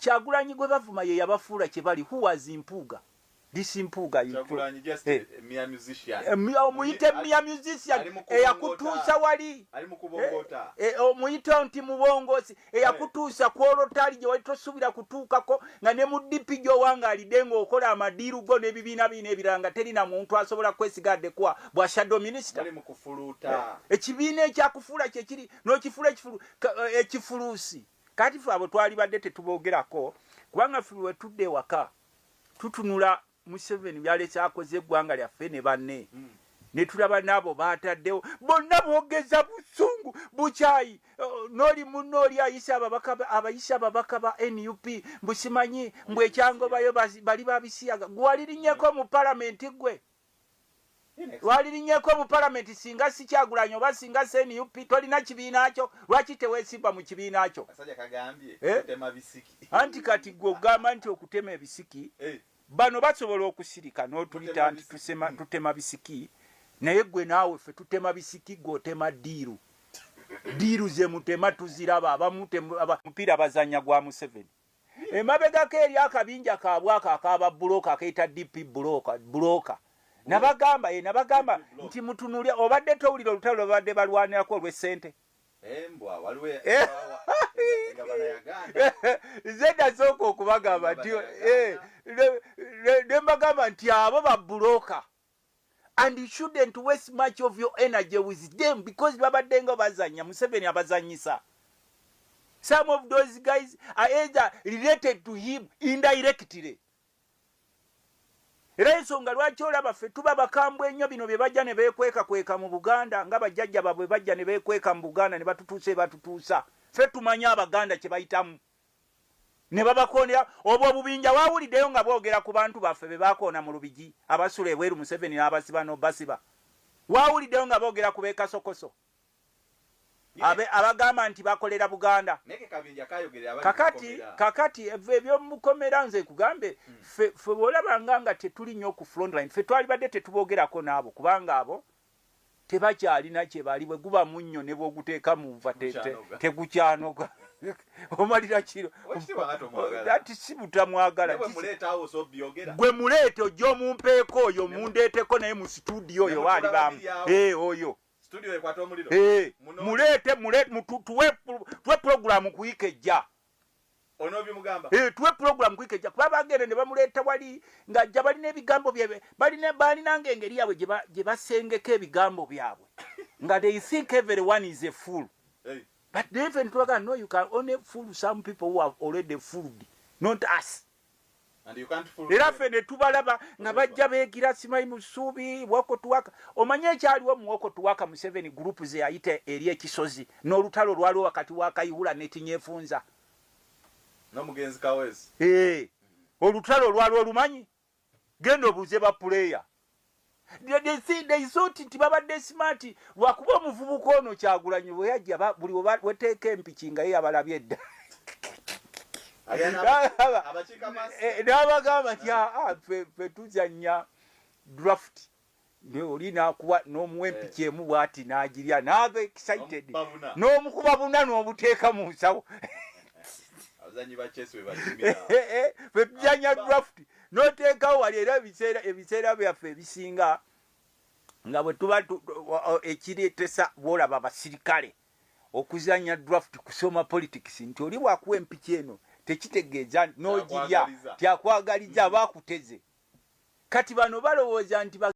Kyagulanyi gwe bavuma ye yabafuula kye bali. Who was Mpuuga? This Mpuuga you Kyagulanyi just a mere musician. Omuyite mere musician. Ali mu kubongoota. Eyakutuusa wali. Ali mu kubongoota. Omuyite nti mubongosi eyakutuusa ku olotali gye wali tosuubira kutuukako, nga ne mu DP gy'owangaalidde ng'okola amadiiru go n'ebibiina bino ebirala, nga terina muntu asobola kwesiga addekuwa bwa shadow minister. Bali mu kufuluuta. Ekibiina ekyakufuula kyekiri n'okifuula ekifuluusi. Kati ffe abo twalibadde tetuboogerako, kubanga ffe bwe tudde ewaka tutunula Museveni byalese akoze eggwanga lyaffe ne banne, ne tulaba n'abo baataddewo bonna boogeza busungu, bukyayi. N'oli munno oli ayise ababaka abayise ababaka ba NUP mbu simanyi mbu ekyangobayo bali babisiyaga. Gwe walirinyeko mu palamenti? Gwe walirinyeko mu palamenti? Singa si Kyagulanyi oba singa si NUP, tolina kibiina kyo. Lwaki teweesimba mu kibiina kyo? Akasajja kagambye Eh? kutema bisiki. Anti kati gwe ogamba nti okutema ebisiki, bano basobola okusirika n'otuyita Kutema nti bisiki. tutema bisiki, naye gwe naawe ffe tutema bisiki, gwe otema deal. Deal ze mutema tuziraba. Abamu mupiira bazanya gwa Museveni. Emabegako eri akabinja kaabwe ako akaba broker akeyita DP broker, broker nabagamba, nabagamba nti mutunulye, obadde towulira olutalo lwe babadde balwanirako olw'essente. Embwa waliwo engabana yaganda. Nze nasooka okubagamba nti ne mbagamba nti abo ba broker and you shouldn't waste much of your energy with them, because babadde nga bazanya Museveni abazanyisa. Some of those guys are either related to him indirectly. Era ensonga lwaki olaba ffe tuba bakambwe ennyo, bino bye bajja ne beekwekakweka mu Buganda, nga bajjajja baabwe bajja ne beekweka mu Buganda ne batutuusa ebatutuusa. Ffe tumanyi Abaganda kye bayitamu ne babakoonera obwo obubinja. Wawuliddeyo nga boogera ku bantu baffe be bakoona mu Lubigi, abasula ebweru, Museveni n'abasiba n'obasiba? Wawuliddeyo nga boogera ku beekasokoso abagamba nti bakolera Buganda? Naye ke kabinja kayogerera abali Kakati mu kkomera. Kakati ebyomukomera, nze kugambe, ffe bwolabanga nga tetuli nnyo ku frontline, ffe twalibadde tetuboogerako n'abo, kubanga abo tebakyalina kye bali. Bwe guba munnyo ne bw'oguteeka mu nva Gukyanoga. Tegukyanoga, omalira kiro. Owekitiibwa nga tomwagala. Ati si butamwagala. Naye bwe muleeta awo so byogera. Gwe muleete, ojja omumpeeko oyo, mundeeteko naye mu studio oyo. Ne waali mutula bamu babiri awo. Oyo. Studio ekwata omuliro. Muleete, tuwe puroguramu kuyika ejja. Onoobimugamba. Tuwe puroguramu kuyika ejja, kuba bagenda ne bamuleeta wali ng'ajja balina ebigambo byabwe, balinanga engeri yaabwe gye basengeka ebigambo byabwe, nga they think everyone is a fool. But they even tubaga, no, you can only fool some people who have already fooled, not us. And you can't fool Era them. ffe ne tubalaba nga bajja beegira simanyi musuubi woko tuwaka. Omanye ekyaliwo mu woko tuwaka, Museveni group ze yayita eri ekisozi n'olutalo lwaliwo wakati wa Kayihura ne Tinyefunza. N'omugenzi Kawesi. Olutalo olwaliwo olumanyi, genda obuuze ba player. They thought nti babadde smart, lwakuba omuvubuka ono Kyagulanyi bwe yajja, buli weteeka empiki nga ye yabalabye edda. Abakiika maaso. N'abagamba nti, "Ah, ffe tuzannya draft." Oli nakuwa n'omuwa empiki emu bw'ati n'agirya n'aba excited. N'omukuba buna. N'omukuba buna n'obuteeka mu nsawo. Abazanyi ba chess bwe bakimira. Ffe tuzannya draft n'oteekawo wali. Era ebiseera byaffe ebisinga nga bwe tuba ekireetesa bwolaba abasirikale okuzannya draft kusoma politics, nti oli bwakuwa empiki eno tekitegeeza n'ogirya. Tyakwagaliza. Tyakwagaliza, aba akuteze. Kati bano balowooza nti